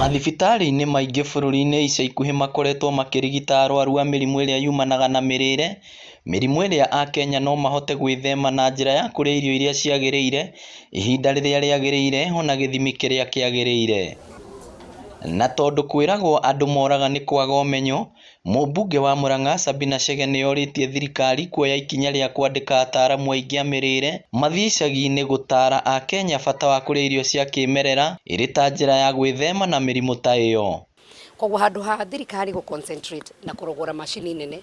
Mathibitarĩ-inĩ maingĩ bũrũri-inĩ ica ikuhĩ makoretwo makĩrigita arwaru a mĩrimũ ĩrĩa yumanaga na mĩrĩre, mĩrimũ ĩrĩa akenya no mahote gwĩthema na njĩra ya kũrĩa irio iria ciagĩrĩire, ihinda rĩrĩa rĩagĩrĩire ona gĩthimi kĩrĩa kĩagĩrĩire. Na tondũ kwĩragwo andũ moraga nĩ kwaga ũmenyo, mũmbunge wa Murang'a Sabina Chege nĩ orĩtie thirikari kuoya ikinya rĩa kwandĩka ataaramu aingĩ a mĩrĩre mathiĩ icagi-inĩ gũtaara akenya bata wa kũrĩa irio cia kĩmerera ĩrĩ ta njĩra ya gwĩthema na mĩrimũ ta ĩyo. Koguo handũ ha thirikari gũ concentrate na kũrogora macini nene,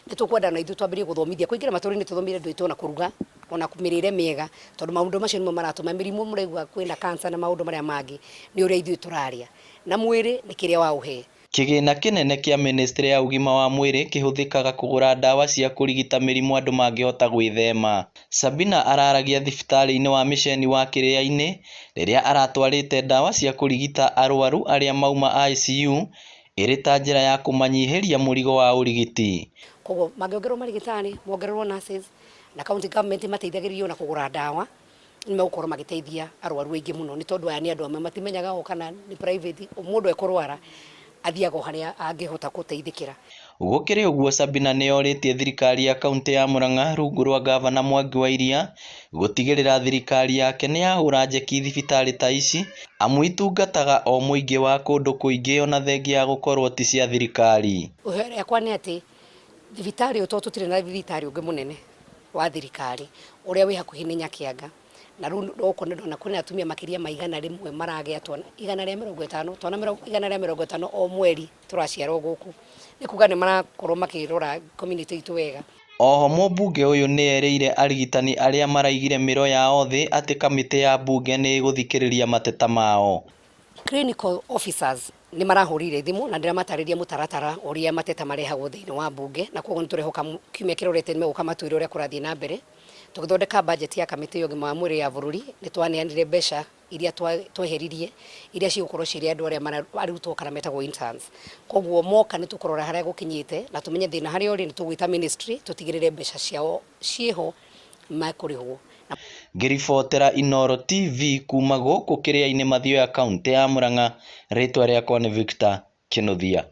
nĩ tũkwenda na ithuĩ twambĩrĩrie gũthomithia, kũingĩra matũra-inĩ tũthomithie andũ aitũ ona kũruga, ona mĩrĩre mĩega, tondũ maũndũ macio nĩmo maratũma mĩrimũ mũraigua kwĩna cancer na maũndũ marĩa mangĩ, nĩ ũrĩa ithuĩ tũrarĩa. Na mwĩrĩ nĩ kĩrĩa waũhe. Kĩgĩna kĩnene kĩa mĩnĩstrĩ ya ũgima wa mwĩrĩ kĩhũthĩkaga kũgũra ndawa cia kũrigita mĩrimũ andũ mangĩhota gwĩthema. Sabina araragia thibitarĩ-inĩ wa mĩceni wa Kĩrĩa-inĩ rĩrĩa aratwarĩte ndawa cia kũrigita arwaru arĩa mauma ICU ĩrĩ ta njĩra ya kũmanyihĩria mũrigo wa ũrigiti. Koguo mangĩongererwo marigitari, mongererwo nurses, na county government ĩmateithagĩrĩrie ona kũgũra ndawa, nĩ megũkorwo magĩteithia arwaru aingĩ mũno, nĩ tondũ aya nĩ andũ amwe matimenyaga o kana nĩ private, mũndũ ekũrwara athiaga o harĩa angĩhota gũteithĩkĩra. Gũkĩrĩ ũguo Sabina nĩ orĩtie thirikari ya kaũntĩ ya Murang'a rungu rwa ngavana Mwangi wa Iria gũtigĩrĩra thirikari yake nĩ yahũra njeki thibitarĩ ta ici amu itungataga o mũingĩ wa kũndũ kũingĩ ona thengia ya gũkorwo ti cia thirikari. Ihoya rĩakwa nĩ atĩ thibitarĩ ũyũ tondũ tũtirĩ na thibitarĩ ũngĩ mũnene wa thirikari ũrĩa wĩ hakuhĩ nĩ Nyakĩanga, na rĩu gũkũ nĩ ndona kwĩna atumia makĩria ma 100 maragĩa twana, 150, twana 150 o mweri tũraciarwo gũkũ, nĩ kuga nĩ marakorwo makĩrora community itũ wega. Oho mũmbunge ũyũ nĩ erĩire arigitani arĩa maraigire mĩro yao thĩ atĩ kamĩtĩ ya mbunge nĩ ĩgũthikĩrĩria mateta mao. Clinical officers nĩ marahũrĩire thimũ na ndĩramatarĩria mũtaratara ũrĩa mateta marehagwo thĩinĩ wa mbunge, na koguo nĩ tũrehoka kiumia kĩrorete nĩ megũka matwĩre ũrĩa kũrathiĩ na mbere. Tũgĩthondeka budget ya kamĩtĩ ya ũgima wa mwĩrĩ ya bũrũri nĩ twaneanire mbeca iria tweheririe iria cigũkorwo cirĩ andũ arĩa arutwo kana metagwo interns. Koguo moka nĩ tũkũrora harĩa gũkinyĩte na tũmenye thĩna harĩa ũrĩ, nĩ tũgwĩta ministry tũtigĩrĩre mbeca ciao ciĩho mekũrĩhwo. Ngĩribotera Inooro TV kuma gũkũ Kĩrĩa-inĩ Mathioya kauntĩ ya Murang'a, rĩtwa rĩakwa nĩ Victor Kĩnuthia.